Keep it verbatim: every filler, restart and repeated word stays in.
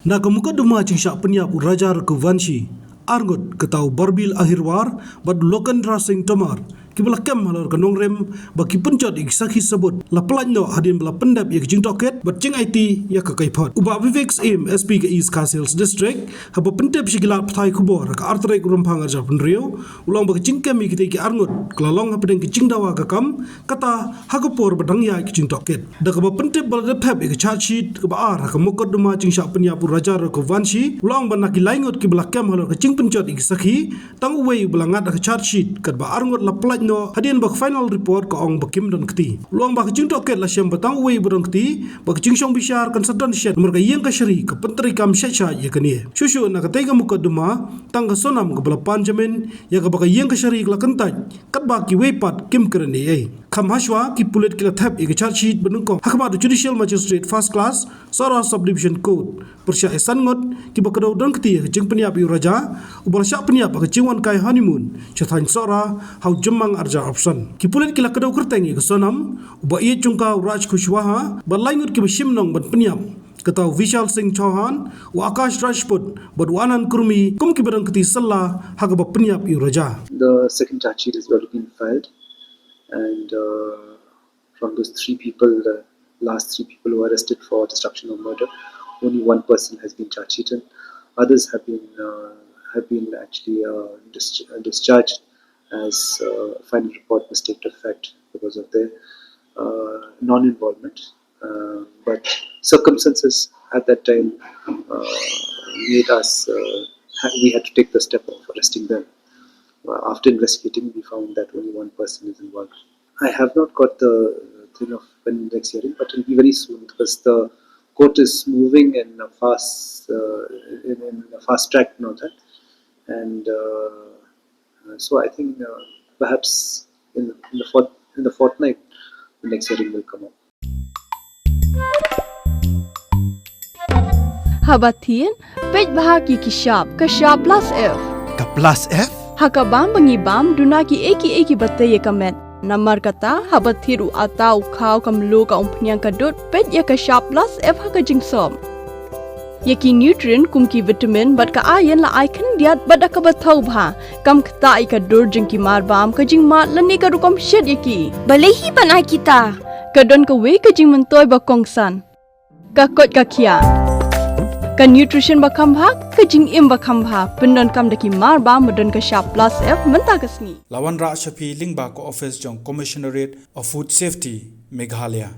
Na ka mukotduma jingshah pynïap u Raja Raghuvanshi, arngut, kata u Barbil Ahirwar bad u Lokendra Singh Tomar, kiba la kem halor ka nongrim ba ki pynjot ïa ki sakhi sabut, la pyllait noh hadien ba la pyndep ïa ka jingtohkit bad jingaiti ïa ka kaiphod. U Bah Vivek Syiem, S P ka East Khasi Hills District, haba pyntip sha ki lad pathai khubor ha ka artarik Rymphang arhajar hynriew, u la ong ba ka jingkem ïa kitei ki arngut ka la long hapdeng ka jingdawa ka kam, kata ha ka por ba dang ïaid ka jingtohkit. Da kaba pyntip ba la dep thep ïa ka charge sheet kaba ar ha ka mukotduma jingshah pynïap u Raja Raghuvanshi, u la ong ba na ki lai ngut kiba la kem halor ka jingpynjot ïa ki sakhi, tang uwei uba la ngat ha ka charge sheet, katba arngut la pyllait noh hadien ba ka final report ka ong ba kim don kti. U la ong ba ka jingtohkit la shem ba tang uwei uba don kti, ba ka jingshong bishar kan sa don shet, namar ka ïing kashari ka pyntreikam shait shait ïa kane. Shuh shuh na katei ka mukotduma, tang ka Sonam kaba la pan jamin ïa kaba ka ïing kashari ka la kyntait, katba kiwei pat kim kren ei ei. Kham hashwa, ki pulit ki la thep ïa ka charge sheet ba nyngkong ha khmat u Judicial Magistrate First Class, Sohra Subdivision Court, pyrshah ïa san ngut kiba kdew don kti ha ka jingpynïap ïa u Raja, uba la shah pynïap ha ka jingwan kai honeymoon sha thaiñ Sohra ha u Jymmang arhajar arphew san. Ki pulit ki la kdew kyrteng ïa ka Sonam, uba ïeit jong ka u Raj Kushwaha, bad lai ngut kiba shim nong ban pynïap, kata u Vishal Singh Chauhan, u Akash Rajput bad u Anand Kurmi, kum kiba don kti sylla ha kaba pynïap ïa u Raja. The second charge sheet has already been filed, and uh, from those three people, the last three people who were arrested for destruction or murder, only one person has been charge sheeted. Others have been uh, have been actually uh, dis- uh, discharged as uh, final report mistake of fact because of their uh, non-involvement. Uh, but circumstances at that time uh, made us uh, ha- we had to take the step of arresting them. Uh, after investigating, we found that only one person is involved. I have not got the thing of when next hearing, but it'll be very soon because the court is moving in a fast uh, in, in a fast track now that, and uh, uh, so I think uh, perhaps in, in the fort in the fortnight, the next hearing will come up. Haba thied, peit bha ki ki shap, ka shap plus F. Ka plus F? Ha ka bam ba ngi bam, duna ki ei ki ei kiba tei ïa ka met. Namar kata, haba thied u atta u khaw ka mluh ka umphniang ka dud, peit ïa ka shap plus F ha ka jingsop. Ïa ki nutrient kum ki vitamin bad ka iron la ai khyndiat bad da kaba thaw bha. Kam ktah ïa ka dur jong ki mar bam, ka jingmad lane ka rukom shet ïa ki. Balei hi ban ai kita? Ka don kawei ka jingmyntoi ba kongsan. Ka koit ka khiah. Ka nutrition ba kham bha, ka jingim ba kham bha. Pyndonkam da ki mar bam ba don ka shap plus F mynta ka sngi. La wanrah sha phi lyngba ka office jong Commissionerate of Food Safety, Meghalaya.